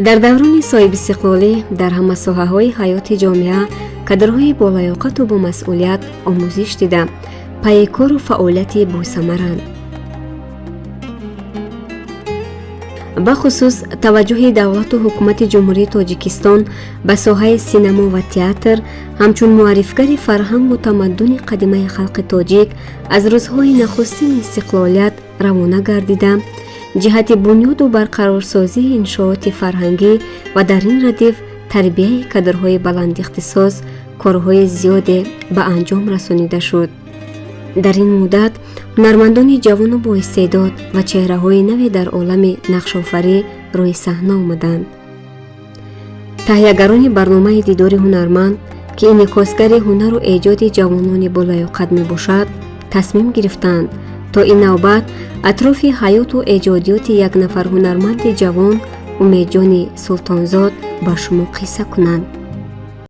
Дар даврони соҳибистиқлолӣ дар ҳама соҳаҳои ҳаёти ҷомеа кадрҳои болаёқату бомасъулият омӯзиш дида, пайи кору фаъолияти босамаранд. Бахусус таваҷҷӯҳи давлату ҳукумати Ҷумҳурии Тоҷикистон ба соҳаи синамо ва театр ҳамчун муаррифгари фарҳангу тамаддуни қадимаи халқи тоҷик аз рӯзҳои нахустини истиқлолият равона гардида, ҷиҳати бунёду барқарорсозии иншооти фарҳангӣ ва дар ин радиф тарбияи кадрҳои баландихтисос корҳои зиёде ба анҷом расонида шуд. Дар ин муддат ҳунармандони ҷавону боистеъдод ва чеҳраҳои наве дар олами нақшофарӣ рӯи саҳна омаданд. Таҳиягарони барномаи «Дидори ҳунарманд», ки инъикосгари ҳунару эҷоди ҷавонони болаёқат мебошад, тасмим гирифтанд, то ин навбат атрофи ҳаёту эҷодиёти як нафар ҳунарманди ҷавон, Умедҷони Султонзод, ба шумо қисса кунанд.